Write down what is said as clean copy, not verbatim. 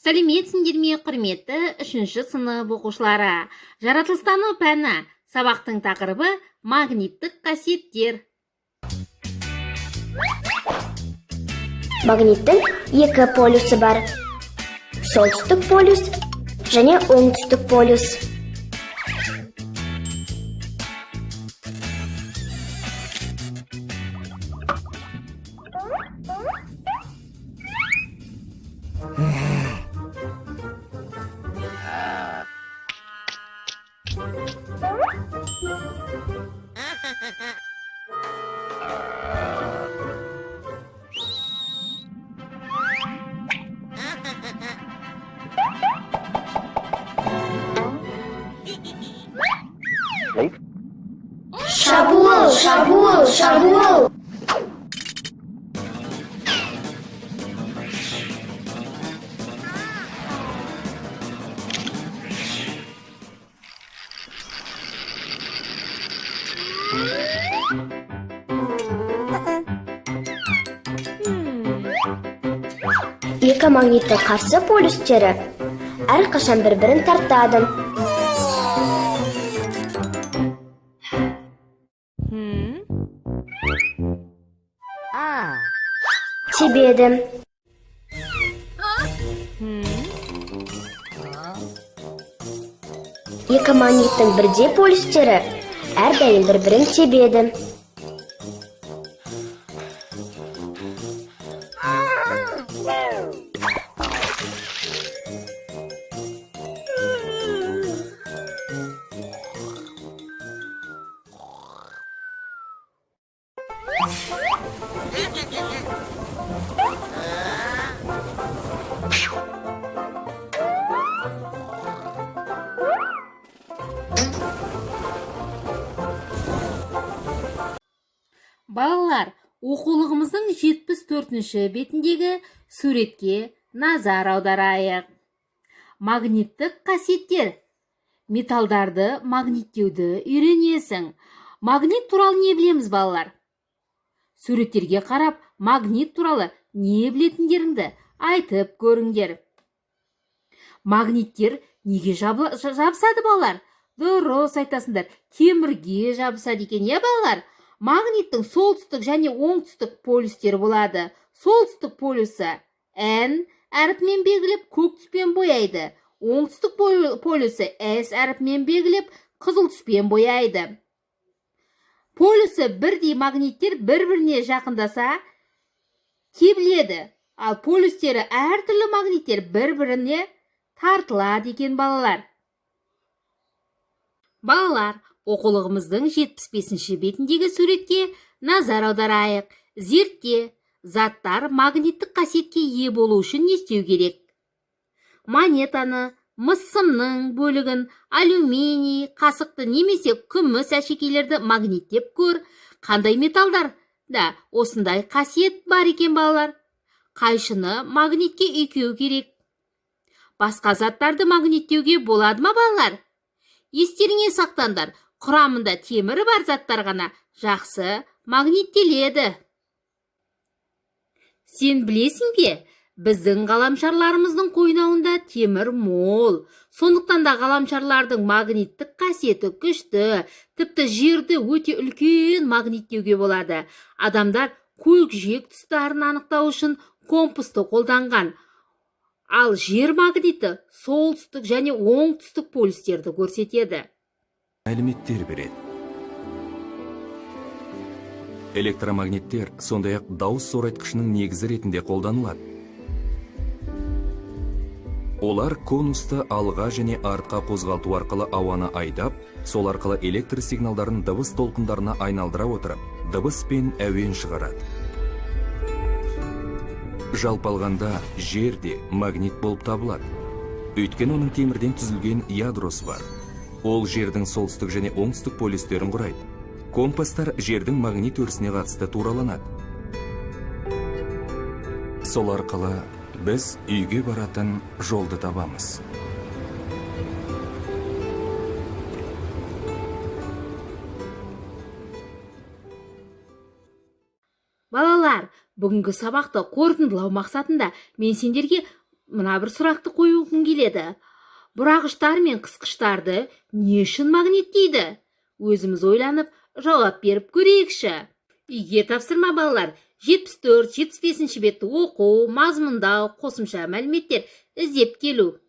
Сәлеметсіңдер ме, құрметті үшінші сынып оқушылары! Жаратылыстану пәні, сабақтың тақырыбы: магниттік қасиеттер. Магниттің екі полюсі бар. Солтүстік полюс және оңтүстік полюс. Шабуыл, шабуыл, шабуыл! Екі магниттің қарсы полюстері әрқашан бір-бірін тартады. Тебеді. Екі магниттің бірдей полюстері әрдайым бір-бірін тебеді. Балалар, оқулығымыздың 74-ші бетіндегі суретке назар аударайық. Магниттік қасиеттер. Металдарды магниттеуді үйренесің. Магнит туралы не білеміз, балалар? Суреттерге қарап, магнит туралы не білетіндеріңді айтып көріңдер. Магниттер неге жабысады, балалар? Дұрыс айтасыңдар, темірге жабысады екен, иә, балалар? Магниттің солтүстік және оңтүстік полюстері болады. Солтүстік полюсі N әрпімен белгілеп, көк түспен бояйды. Оңтүстік полюсі S әрпімен белгілеп, қызыл түспен бояйды. Полюсі бірдей магниттер бір-біріне жақындаса, тебіледі. Ал полюстері әртүрлі магниттер бір-біріне тартылады екен, балалар. Балалар, оқулығымыздың 75-ші бетіндегі суретке назар аударайық. Зертте, заттар магниттік қасиетке ие болу үшін не істеу керек? Монетаны, мыс сымның бөлігін, алюминий қасықты немесе күміс әшекейлерді магниттеп көр. Қандай металдар да осындай қасиет бар екен, балалар? Қайшыны магнитке үйкеу керек. Басқа заттарды магниттеуге болады ма, балалар? Естеріңе сақтаңдар, құрамында темірі бар заттар ғана жақсы магниттеледі. Сен білесің бе, біздің ғаламшарларымыздың қойнауында темір мол. Сондықтан да ғаламшарлардың магниттік қасиеті күшті. Тіпті жерді өте үлкен магниттеуге болады. Адамдар көкжиек тұстарын анықтау үшін компасты қолданған. Ал жер магниті солтүстік және оңтүстік полюстерді көрсетеді. Мәліметтер береді. Электромагниттер сондай-ақ дауыс зорайтқышының негізі ретінде қолданылады. Олар конусты алға және артқа қозғалту арқылы ауаны айдап, сол арқылы электр сигналдарын дыбыс толқындарына айналдыра отырып, дыбыс пен әуен шығарады. Жалпы алғанда, жер де магнит болып табылады. Өйткені оның темірден түзілген ядросы бар. Ол жердің солтүстік және оңтүстік полюстерін құрайды. Компастар жердің магнит өрісіне қатысты тураланады. Сол арқылы біз үйге баратын жолды табамыз. Балалар, бүгінгі сабақты қорытындылау мақсатында мен сендерге Мына бір сұрақты қойғым келеді: бұрағыштар мен қысқыштарды не үшін магниттейді? Өзіміз ойланып, жауап беріп көрейікші. Үйге тапсырма, балалар: 74, 75-бетті оқу, мазмұндау, қосымша мәліметтер іздеп келу.